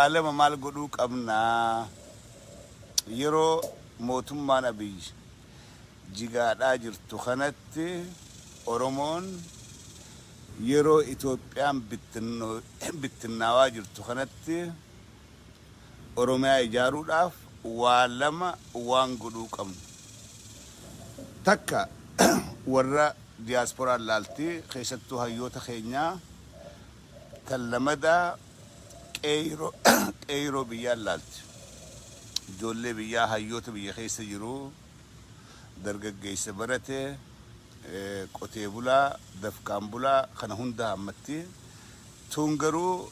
Waa lama maal godhuu qabnaa? Yeroo mootummaan Abiy jigaadhaa jirtu kanatti, Oromoon yeroo Itoophiyaan bittinnaawaa jirtu kanatti, Oromiyaa ijaaruudhaaf waa lama waan godhuu qabnu. Takka warra diyaasporaan laalti, keessattuu hayyoota keenyaa. Tan lamadaa qeeyroo biyyaan laalti. Ijoollee biyyaa, hayyoota biyya keessa jiru, dargaggeessa barate, qotee bulaa, dafqaan bulaa kana hunda hammatti. Tun garuu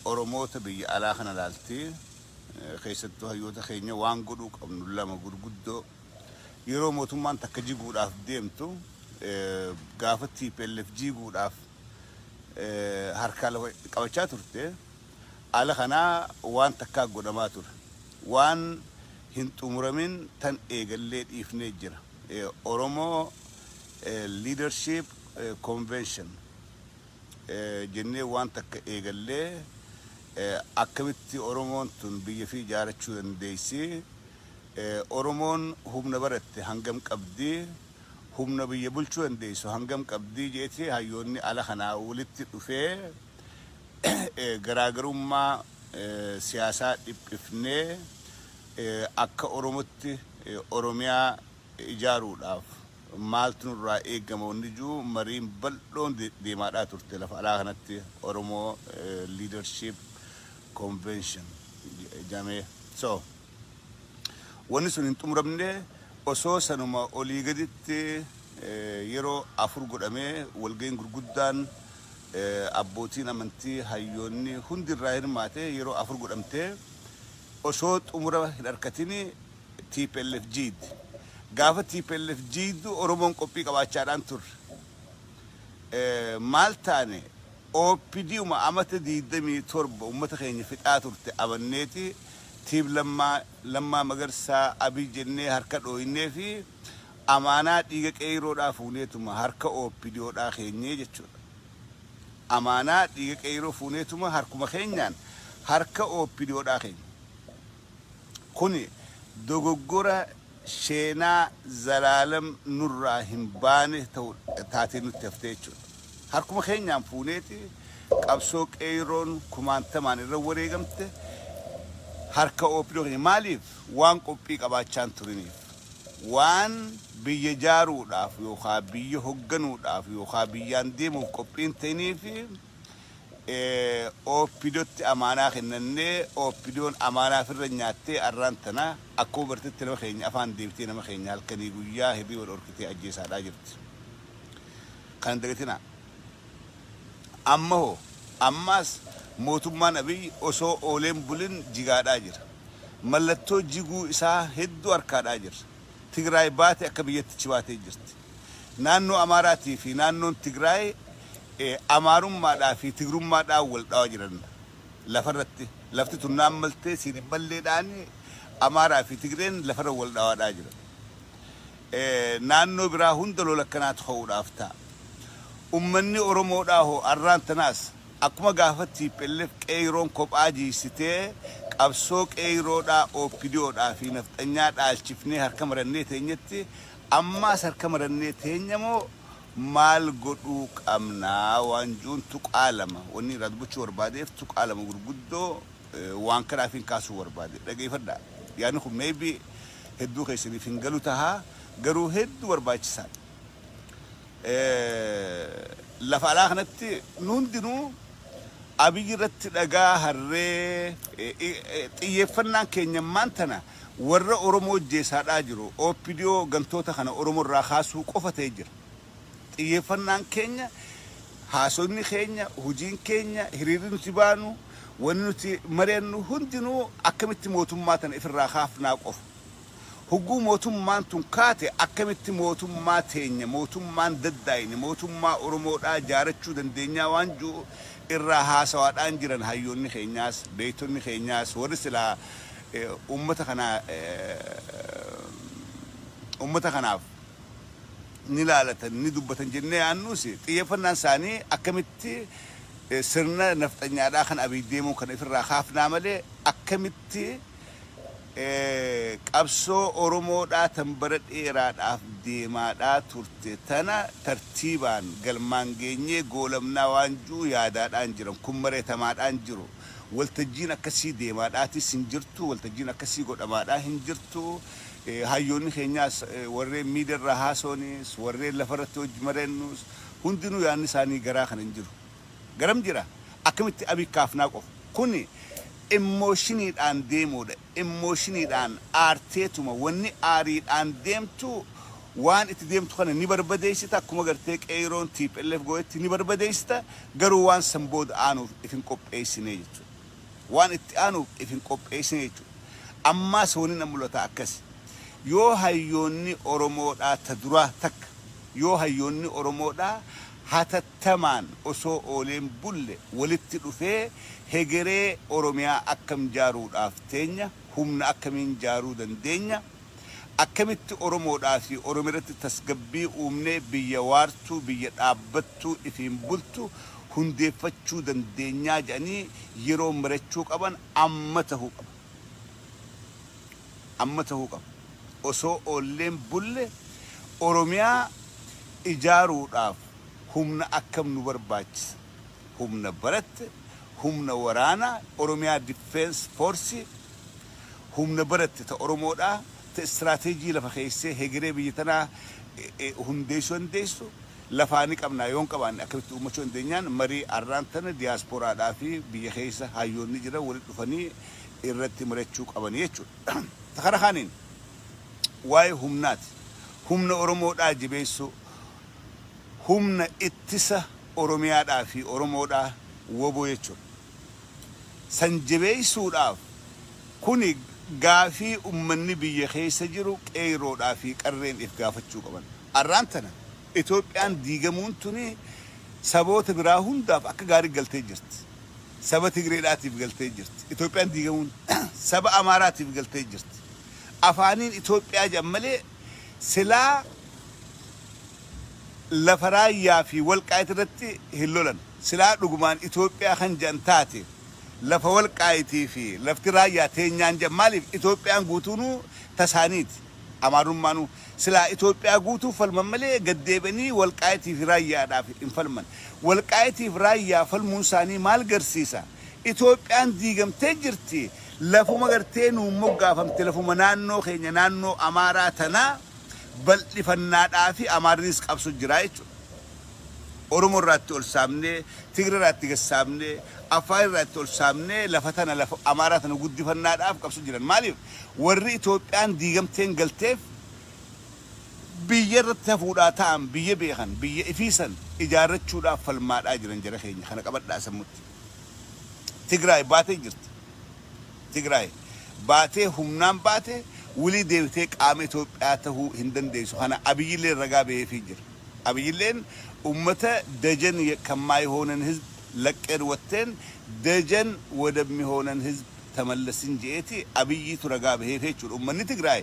Oromoota biyya alaa kana laalti. Keessattuu hayyoota keenya, waan godhuu qabnu lama gurguddoo. Yeroo mootummaan takka jiguudhaaf deemtu, gaafa TPLF jiguudhaaf harkaa lafa qabachaa turte, ala kanaa waan takkaa godhamaa ture. Waan hin xumuramin tan eegallee dhiifnee jira. Oromoo Leadership Convention jennee waan takka eegallee, akkamitti Oromoon tun biyya fi ijaarachuu dandeessi? Oromoon humna baratte hangam qabdi? Humna biyya bulchuu dandeessu hangam qabdi? Jeeti hayyoonni ala kanaa walitti dhufee, garaagarummaa siyaasaa dhiphifnee, akka Oromotti Oromiyaa ijaaruudhaaf maaltu nurraa eegama wanni jiru mariin bal'oon deemaadhaa turte lafa alaa kanatti, Oromoo Leadership Convention jedhamee. So wanni sun hin xumuramne. Osoo sanuma olii gaditti yeroo afur godhamee, walga'iin gurguddaan abbootiin amantii, hayyoonni hundi irraa hirmaate yeroo afur godhamtee, osoo xumura hin argatini TPLF jiiddi. Gaafa TPLF jiiddu Oromoon qophii qabaachaadhaan turre. Maal taane? OPDuma amata 27 uummata keenya fixaa turte amanneeti Tiib Lammaa, Lammaa Magarsaa, Abiy jennee harka dhooynee fi amaanaa dhiiga qeeyroodhaa fuuneetuma harka OPDOdhaa keenyee jechuudha. Amaanaa dhiiga qeeyroo fuuneetuma harkuma keenyaan harka OPDOdhaa keenya. Kuni dogoggora sheenaa zalaalam nurraa hin baane ta'u taatee nutti haftee jechuudha. Harkuma keenyaan fuuneeti qabsoo qeeyroon kumaantamaan irra wareegamte harka OPDO keenya. Maaliif? Waan qophii qabaachaan turiniif. Waan biyya jaaruudhaaf yookaan biyya hogganuudhaaf yookaan biyyaan deemuuf qophiin ta'iniif OPDOtti amaanaa kennannee, OPDOn amaanaa ofirra nyaattee, arraan tana akkuma bartetti nama keenya afaan deebitee, nama keenya halkanii guyyaa hirriba dhorkitee ajjeesaadhaa jirti. Kana dagatinaa. Amma hoo, ammaas mootummaan Abiy osoo ooleen bulin jigaadhaa jira. Mallattoo jiguu isaa hedduu harkaadhaa jira. Tigraay baate akka biyyattichi baatee jirti. Naannoo Amaaraatii fi naannoon Tigraay Amaarummaadhaa fi Tigrummaadhaan wal dhawaa jiran lafarratti. Lafti tun naan maltee siin hin malleedhaan Amaaraa fi Tigreen lafarra wal dhawaadhaa jiran. Naannoo biraa hunda lola akkanaatu ka'uudhaaf ta'a. Ummanni Oromoodhaa hoo arraan tanaas akkuma gaafa TPLF qeeyroon kophaa jiysitee, qabsoo qeeyroodhaa OPDOdhaa fi nafxanyaa dhaalchifnee harka marannee teenyetti, ammaas harka marannee teenya moo maal godhuu qabnaa waan juun tuqaa lama wanni irraa dubbachuu barbaadeef, tuqaa lama gurguddoo waan kanaafin kaasuu barbaade. Dhageeffadhaa. Yaadni kun maybe hedduu keessaniif hin galu tahaa, garuu hedduu barbaachisaadha. Lafa alaa kanatti nu hundinuu Abiyyi irratti dhagaa harree, xiyyeeffannaan keenya ammaan tana warra Oromoo jeesaadhaa jiru OPDO gantoota kana Oromoo irraa kaasuu qofa ta'ee jira. Xiyyeeffannaan keenya, haasofni keenya, hojiin keenya, hiriirri nuti baanu, wanni nuti mari'annu hundinuu akkamitti mootummaa tana ifirraa kaafnaa qofa. Hogguu mootummaan tun kaate akkamitti mootummaa teenya, mootummaan daddaayne, mootummaa Oromoodhaa jaarachuu dandeenyaa waan jiru irraa haasawaadhaan jiran hayyoonni keenyaas, beektonni keenyaas, warri silaa ummata kana ummata kanaaf ni laalatan, ni dubbatan jennee yaannuus, xiyyeeffannaan isaanii akkamitti sirna nafxanyaadhaa kan Abiy deemuu kana ifirraa kaafnaa malee Akkamitti qabsoo Oromoodhaa tan bara dheeraadhaaf deemaadhaa turte tana tartiibaan galmaan geenyee goolabnaa waan jiru yaadaadhaan jiran kun mareetamaadhaan jiru. Waltajjiin akkasii deemaadhaatis hin jirtu, waltajjiin akkasii godhamaadhaa hin jirtu. Hayyoonni keenyaas, warreen miidiyaarraa haasoonis, warreen lafarratti hojii mareennuus, hundinuu yaadni isaanii garaa kana hin jiru. Garam jira? Akkamitti Abiy kaafnaa qofa. Kuni emotioniidhaan deemuudha. Emotioniidhaan aarteetuma wanni aariidhaan deemtu waan itti deemtu kana ni barbadeessita. Akkuma gartee qeeroon TPLF gootetti ni barbadeessita. Garuu waan san booda aanuuf if hin qopheessine jechuudha. Waan itti aanuuf if hin qopheessine jechuudha. Ammaas wanni na mul'ata akkas. Yoo hayyoonni Oromoodhaa ta duraa takka, yoo hayyoonni Oromoodhaa hatattamaan osoo ooleen bulle walitti dhufee hegeree Oromiyaa akkam jaaruudhaaf teenya, humna akkamiin jaaruu dandeenya, akkamitti Oromoodhaa fi Oromiyaa irratti tasgabbii uumnee biyya waartuu, biyya dhaabbattuu, ifiin bultu hundeeffachuu dandeenyaa jedhanii yeroo marachuu qaban amma tahuu qaba. Amma tahuu qaba. Osoo oolleen bulle Oromiyaa ijaaruudhaaf humna akkam nu barbaachisa? Humna baratte, humna waraanaa, Oromiyaa Defense Force, humna baratte ta Oromoodhaa, ta istiraateejii lafa keessee hegeree biyya tanaa hundeessuu dandeessu lafaa ni qabnaa? Yoon qabaanne akkamitti uummachuu dandeenyaan marii arraan tana diyaasporaadhaa fi biyya keessa hayyoonni jiran walitti dhufanii irratti marachuu qabanii jechuudha. Kara kaaniin waa'ee humnaati. Humna Oromoodhaa jabeessuu, humna ittisa Oromiyaadhaa fi Oromoodhaa, WBO jechuudha. San jabeessuudhaaf kuni gaafii ummanni biyya keessa jiru qeeyroodhaa fi qarreen if gaafachuu qaban. Arraan tana Itoophiyaan diigamuun tuni saboota biraa hundaaf akka gaarii galtee jirti. Saba Tigreedhaatiif galtee jirti. Itoophiyaan diigamuun saba Amaaraatiif galtee jirti. Afaaniin Itoophiyaa jedhan malee silaa lafa Raayyaa fi Walqaayit irratti hin lolan. Silaa dhugumaan Itoophiyaa kan jedhan taate lafa Walqaayitii fi lafti Raayyaa teenyaan jedhan. Maaliif? Itoophiyaan guutuunuu tasaaniiti. Amaarummaanuu silaa Itoophiyaa guutuu falman malee gaddeebi'anii Walqaayitii fi Raayyaadhaaf hin falman. Walqaayitii fi Raayyaa falmuun isaanii maal garsiisa? Itoophiyaan diigamtee jirti. Lafuma gartee nuun moggaafamte, lafuma naannoo keenya, naannoo Amaaraa tanaa bal'ifannaadhaa fi Amaarrinis qabsu jira jechuudha. Oromoo irraa itti ol saamnee, Tigree irraa itti gad saamnee, Affaar irraa itti ol saamnee lafa tana, lafa Amaaraa tana guddifannaadhaaf qabsu jiran. Maaliif? Warri Itoophiyaan diigamteen galteef biyya irratti hafuudhaa ta'an, biyya beekan, biyya ifiisan ijaarrachuudhaaf falmaadhaa jiran jara keenya. Kana qabadhaa sammutti. Tigraay baatee jirti. Tigraay baatee, humnaan baate, wilii deebitee qaama Itoophiyaa tahuu hin dandeessu. Kana Abiyyilleen ragaa baheefii jira. Abiyyilleen ummata ደጀን ከማይሆነን ህዝብ ለቀን ወጥተን ደጀን ወደሚሆነን ህዝብ ተመለስን je'eeti Abiyyiitu ragaa baheef jechuudha. Ummanni Tigraay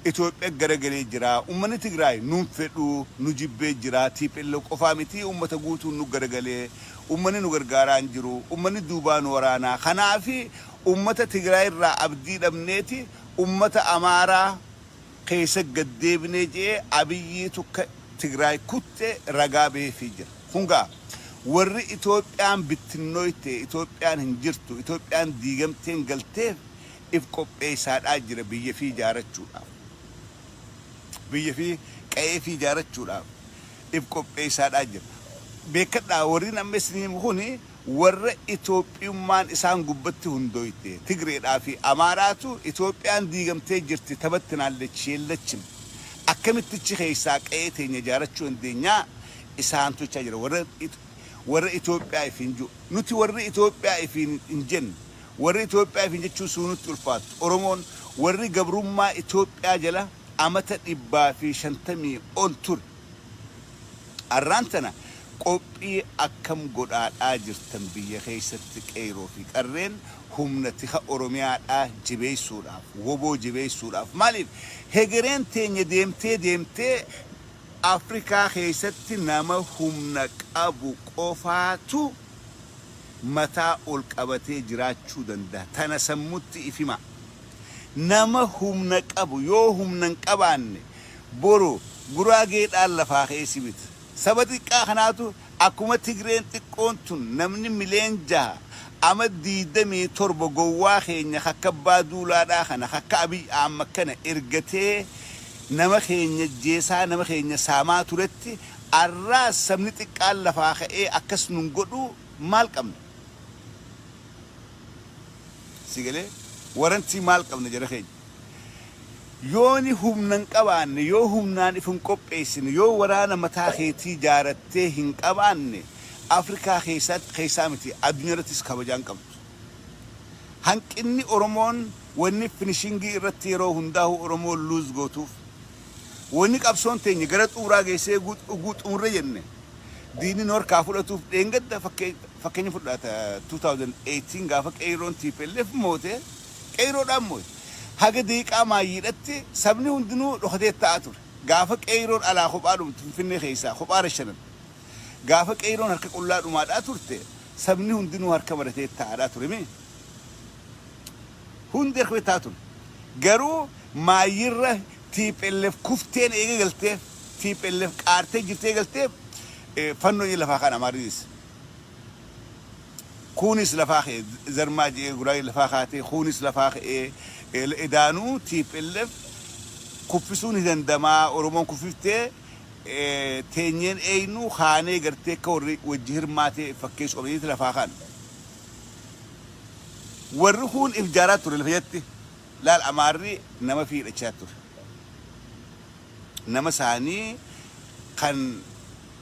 Itoophiyaa garagalee jira. Ummanni Tigraay nun fedhu, nu jibbee jira. TPLF qofaa miti, ummata guutuun nu garagalee. Ummanni nu gargaaraa hin jiru. Ummanni duubaa nu waraanaa. Kanaafi ummata Tigraay irraa abdii dhabneeti ummata Amaaraa keessa gad deebinee je'ee Abiyyiitu ka Tigraay kutte ragaa baheefii jira. Kun gaa warri Itoophiyaan bittinnooyte, Itoophiyaan hin jirtu, Itoophiyaan diigamteen galteef if qopheessaadhaa jira biyya fi ijaarachuudhaaf. Biyya fi qa'ee fi ijaarachuudhaaf if qopheessaadhaa jira. Beekadhaa, warri amma isin himu kuni warra Itoophiyummaan isaan gubbatti hundooyte, Tigreedhaa fi Amaaraatu Itoophiyaan diigamtee jirti, tabattinaalleች የለችም, akkamittichi keessaa qa'ee teenya ijaarachuu dandeenyaa isaantu jechaa jira. Warra Itoophiyaa ifiin jiru. Nuti warri Itoophiyaa ifiin hin jenne, warri Itoophiyaa ifiin jechuun suu nutti ulfaattu. Oromoon warri gabrummaa Itoophiyaa jala amata 150 ol ture. Arraan tana qophii akkam godhaadhaa jirtan biyya keessatti qeyroo fi qarreen humna tika Oromiyaadhaa jabeessuudhaaf, WBO jabeessuudhaaf? Maaliif? Hegereen teenya deemtee deemtee Afrikaa keessatti nama humna qabu qofaatu mataa ol qabatee jiraachuu danda'a. Tana sammutti if himaa. Nama humna qabu yoo humna hin qabaanne boru Guraageedhaan lafaa ka'ee si bita. Saba xiqqaa kanaatu akkuma Tigreen xiqqoon tun namni mileen 6 ama 27 gowwaa keenya ka akka Abbaa Duulaadhaa kana ka akka Abiy Ahmad kana ergatee nama keenya ajjeesaa nama keenya saamaa turetti arraas sabni xiqqaan lafaa ka'ee akkas nun godhuu maal qabna? Si galee? Warantii maal qabna jara keenya? Yooni humna hin qabaanne, yoo humnaan if hin qopheessine, yoo waraana mataa keetii jaarattee hin qabaanne, Afrikaa keessaa miti addunyaa irrattis kabajaa hin qabdu. Hanqinni Oromoon wanni finishingii irratti yeroo hundaa'u Oromoon lose gootuuf, wanni qabsoon teenya gara xumuraa geessee uguu xumurre jenne diinni nu harkaa fudhatuuf dheengadda fakkeenya fudhata 2018 gaafa qeeyroon TPLF moote, qeeyroodhaan moote. Haga daqiiqaa maayyiidhatti sabni hundinuu dhokatee taa'aa ture. Gaafa qeeyroon alaa kophaa dhumtu Finfinnee keessaa kophaa rashanan. Gaafa qeeyroon harka qullaa dhumaadhaa turte sabni hundinuu harka maratee taa'aadhaa ture mee? Hundi harka taa'aa ture. Garuu maayyirra TPLF kufteen eega galteef, TPLF qaartee jirtee galteef, fannoo lafaa kan Amaariinis. Kunis lafaa ka'e zarmaa je'ee Guraagee lafaa kaatee, kunis lafaa ka'ee edaanuu TPLF kuffisuun ni dandamaa. Oromoon kuffiftee teenyeen eeynu kaanee gartee akka warri wajji hirmaatee fakkeessu qabaniiti lafaa kaan. Warri kun if jaaraa ture lafa jatti. Laal, Amaarri nama fiidhachaa ture. Nama isaanii kan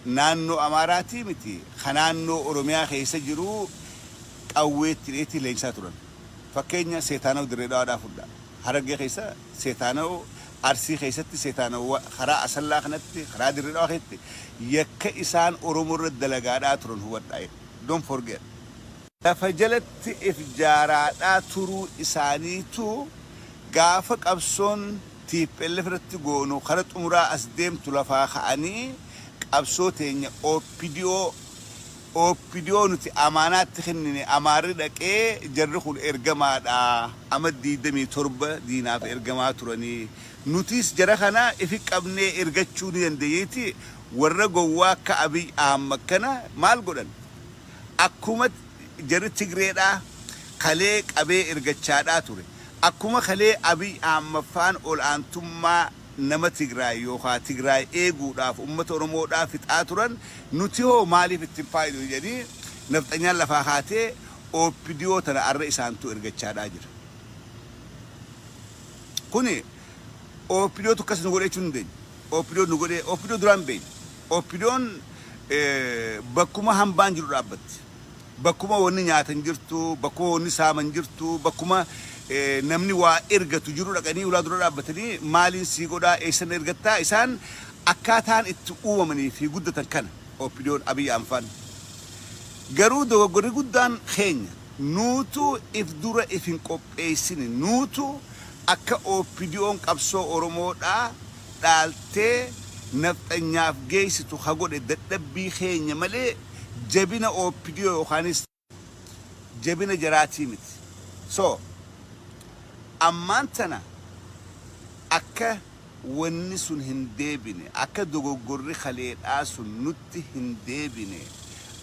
naannoo Amaaraatii miti, kan naannoo Oromiyaa keessa jiru qawweetti hidheetti leenjisaa turan. Fakkeenya Seetaanaw Dirree Dhawaadhaa fudha. Harargee keessa Seetaanaw, Arsii keessatti Seetaanaw, karaa Asallaa kanatti, karaa Dirree Dhawaa keessatti yakka isaan Oromoo irra dalagaadhaa turan hubadhaa. Don't forget. Lafa jalatti if jaaraadhaa turuu isaaniitu gaafa qabsoon TPLF irratti goonu kara xumuraa as deemtu lafaa ka'anii qabsoo teenya OPDO, OPDO nuti amaanaatti kennine, Amaarri dhaqee jarri kun ergamaadha, ama 27 diinaaf ergamaa turanii, nutis jara kana ifi qabnee ergachuu ni dandeenyeeti. Warra gowwaa akka Abiy Ahmad kana maal godhan? Akkuma jarri Tigreedhaa kalee qabee ergachaadhaa ture, akkuma kalee Abiy Ahmad faan ol aantummaa nama Tigraay yookaa Tigraay eeguudhaaf ummata Oromoodhaa fixaa turan, nuti hoo maaliif itti hin faayidnu jedhanii nafxanyaan lafaa kaatee OPDO tana arra isaantu ergachaadhaa jira. Kuni OPDOtu akkas nu godhe jechuu hin dandeenyu. OPDO nu godhe, OPDO duraan beekna. OPDOn bakkuma hambaan jiru dhaabbatti. Bakkuma wanni nyaatan jirtu, bakkuma wanni saaman jirtu, bakkuma namni waa ergatu jiru dhaqanii ulaa dura dhaabbatanii maaliin sii godhaa, eessan ergattaa, isaan akkaataan itti uumamanii fi guddatan kana OPDOn Abiy Ahmad. Garuu dogoggorri guddaan keenya, nuutu if dura if hin qopheessine, nuutu akka OPDOn qabsoo Oromoodhaa dhaaltee nafxanyaaf geessitu ka godhe dadhabbii keenya malee jabina OPDO yookaanis jabina jaraatii miti. So ammaan tana akka wanni sun hin deebine, akka dogoggorri kaleedhaa sun nutti hin deebine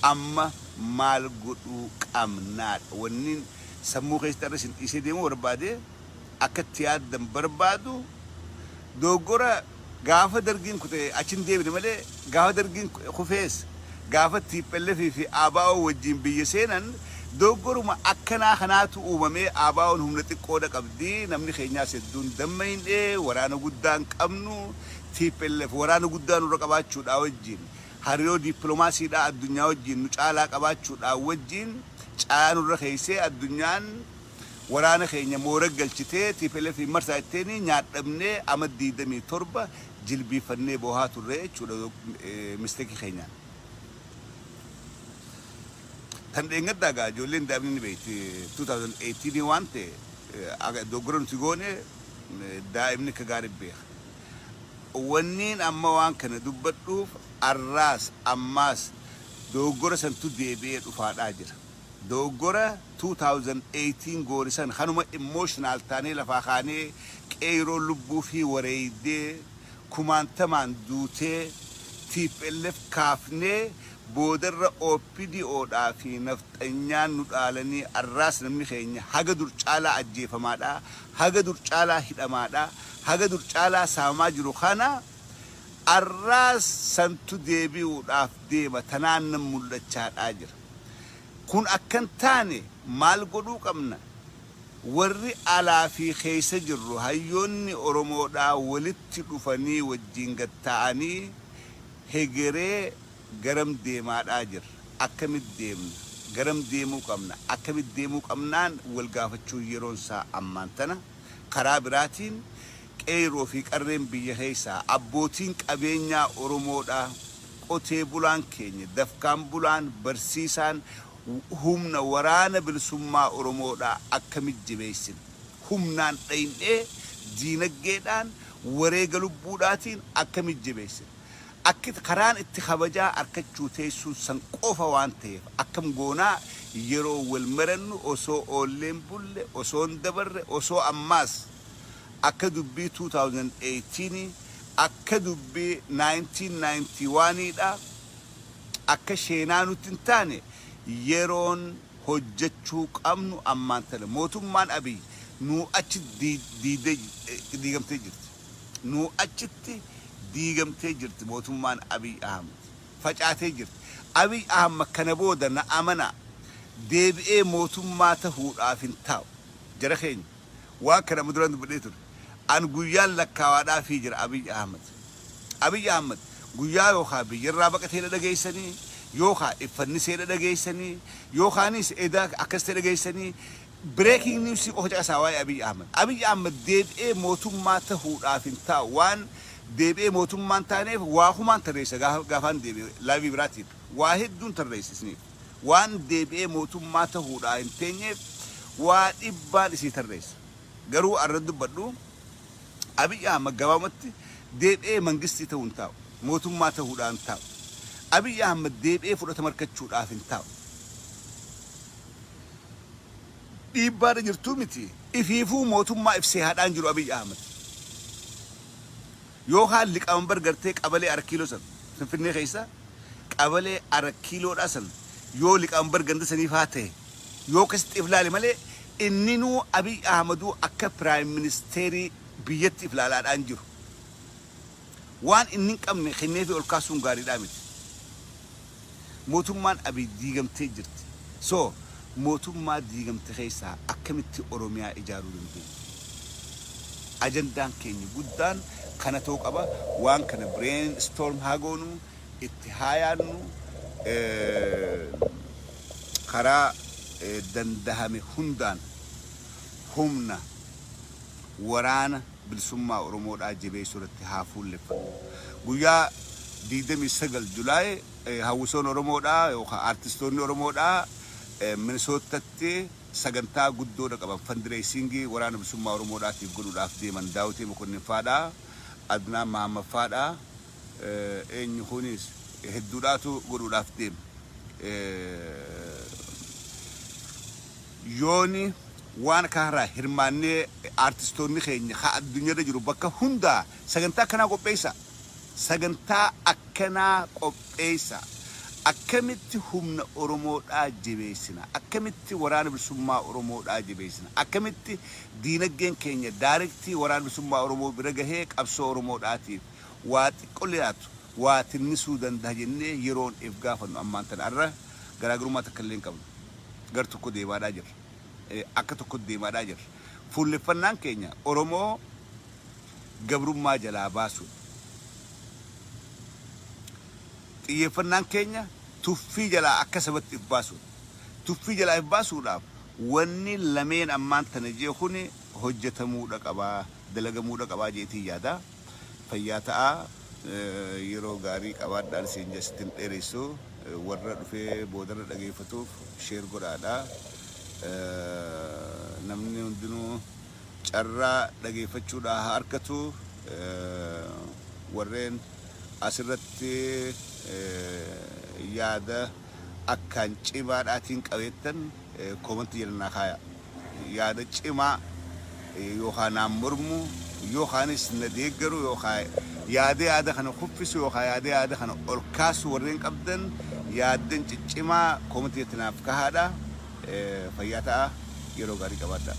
amma maal godhuu qabnaadha. Wanni sammuu keessatti irra isin dhiisee deemuu barbaade, akka itti yaaddan barbaadu, dogoggora gaafa Dargiin kute achi hin deebine malee, gaafa Dargiin kufees, gaafa TPLF fi ABO wajjin biyya seenan dogoggoruma akkanaa kanaatu uumamee. ABOn humna xiqqoodha qabdi, namni keenyaas hedduun dammayne, waraana guddaa hin qabnu. TPLF waraana guddaa nurra qabaachuudhaa wajjin, hariiroo dippiloomaasiidhaa addunyaa wajjin nu caalaa qabaachuudhaa wajjin caalaa nurra keessee, addunyaan waraana keenya moora galchitee TPLF marsaa itteeni nyaadhamnee ama 27 jilbiifannee boohaa turre jechuudha mistake keenyaan. Tan dheengaddaa gaa ijoolleen daa'imni ni beekti, 2018 waan ta'e dogoggora nuti goone daa'imni akka gaarii beeka. Wanniin amma waan kana dubbadhuuf arraas ammaas dogoggora santu deebi'ee dhufaadhaa jira. Dogoggora 2018 goone san kanuma emotional taanee lafaa kaanee qeeyroo lubbuu fi wareeydee kumaantamaan duutee tplf kaafnee boodarra OPDO dhaa fi nafxanyaan nu dhaalanii arraas namni keenya haga dur caalaa ajjeefamaadha, haga dur caalaa hidhamaadha, haga dur caalaa saamamaa jiru kana arraas santu deebi'uudhaaf deema tanaan nan mul'achaadhaa jira. Kun akka hin taane maal godhuu qabna? Warri alaa fi keessa jirru hayyoonni Oromoodhaa walitti dhufanii wajjin gad taa'anii hegeree garam deemaadhaa jirra? Akkamitti deemna? Garam deemuu qabna? Akkamitti deemuu qabnaan wal gaafachuun yeroon isaa ammaan tana. Karaa biraatiin qeeyroo fi qarreen biyya keessaa, abbootiin qabeenyaa Oromoodhaa, qotee bulaan keenya, dafkaan bulaan, barsiisaan humna waraana bilisummaa Oromoodhaa akkamitti jabeessina? Humnaan dhayn'ee, diinaggeedhaan, wareega lubbuudhaatiin akkamitti jabeessina? Akki karaan itti kabajaa arkachuu teessuun san qofa waan taheef akkam goonaa yeroo wal marannu osoo oollee hin bulle, osoo hin dabarre, osoo ammaas akka dubbii 2018 akka dubbii 1991 dha akka sheenaa nutti hin taane yeroon hojjechuu qabnu ammaan tana. Mootummaan Abiy nuu achi diigamtee jirti. Nuu achitti diigamtee jirti mootummaan Abiy Ahmed. Facaatee jirti. Abiy Ahmed kana booda na amanaa deebi'ee mootummaa tahuudhaaf hin taa'u. Jara keenya waan kana amma duraan dubbadhee ture. An guyyaan lakkaawaadhaafii jira Abiy Ahmed. Abiy Ahmed guyyaa yookaa biyyarraa baqateedha dhageessanii, yookaa if fanniseedha dhageessanii, yookaanis eda akkas ta'e dhageessanii, breaking news qofa caqasaa waa'ee Abiy Ahmed. Abiy Ahmed deebi'ee mootummaa tahuudhaaf hin taa'u. Waan deebi'ee mootummaa hin taaneef waa kumaan tarreessa gaafaan deebi'e live biraatiin. Waa hedduun tarreessa isiniif. Waan deebi'ee mootummaa tahuudhaa hin teenyeef waa dhibbaan isinii tarreessa. Garuu arra dubbadhu Abiy Ahmad gabaabumatti deebi'ee mangistii ta'uu hin taa'u. Mootummaa tahuudhaa hin taa'u. Abiy Ahmad deebi'ee fudhatama arkachuudhaaf hin taa'u. Dhiibbaarra jirtuu miti. Ifiifuu mootummaa if seehaadhaan jiru Abiy Ahmad. Yookaan liqamanbar gartee qabalee Arat Kiiloo san Finfinnee keessa qabalee Arat Kiiloodhaa san yoo liqamanbar ganda sanii faa tahe yoo akkasitti if laale malee inninuu Abiy Ahmaduu akka prime ministeerii biyyatti if laalaadhaan jiru. Waan inni hin qabne kenneefii ol kaasuun gaariidhaa miti. Mootummaan Abiy diigamtee jirti. So mootummaa diigamte keessaa akkamitti Oromiyaa ijaaruu dandeenya? Ajandaan keenya guddaan kana ta'uu qaba. Waan kana brain storm haa goonu, itti haa yaadnu, karaa dandahame hundaan humna waraana bilisummaa Oromoodhaa jabeessuu irratti haa fuulleffannu. Guyyaa 29 July hawwisoon Oromoodhaa yookaan aartistoonni Oromoodhaa Minisoottatti sagantaa guddoodha qaban fundraising waraana bilisummaa Oromoodhaatiif godhuudhaaf deeman Daawitee Mokonnin faadha, Adnaan Mahammad faadha, eenyu kunis hedduudhaatu godhuudhaaf deema. Yooni waan kanarraa hirmaannee aartistoonni keenya ka addunyaarra jiru bakka hundaa sagantaa akkanaa qopheessaa. Sagantaa akkanaa qopheessaa. Akkamitti humna Oromoodhaa jabeessina? Akkamitti waraana bilisummaa Oromoodhaa jabeessina? Akkamitti diinaggeen keenya direct waraana bilisummaa Oromoo bira gahee qabsoo Oromoodhaatiif waa xiqqo liyaatu waa tinnisuu dandaha jennee yeroon if gaafannu ammaan tana arra garaagarummaa takka illee hin qabnu. Gar tokko deemaadhaa jirra. Akka tokkotti deemaadhaa jirra. Fuulleffannaan keenya Oromoo gabrummaa jalaa baasuudha. Xiyyeeffannaan keenya tuffii jalaa akka sabatti if baasuudha. Tuffii jalaa if baasuudhaaf wanni lameen ammaan tana jee kuni hojjetamuudha qaba, dalagamuudha qabaa jeetiin yaada. Fayyaa ta'aa, yeroo gaarii qabaadhaan siin jedha sitti hin dheeressu. Warra dhufee boodarra dhageeffatuuf share godhaadha. Namni hundinuu carraa dhageeffachuudhaa haa arkatu. Warreen asirratti yaada Akkaan cimaadhaatiin qabeettan comment jala naa kaaya. Yaada cimaa yookaan naan mormu yookaanis na deeggaru yookaan yaada yaada kana kuffisu yookaan yaada yaada kana ol kaasu warreen qabdan yaaddan ciccimaa comment jalatti naaf kahaadha. Fayyaa ta'a, yeroo gaarii qabaadha.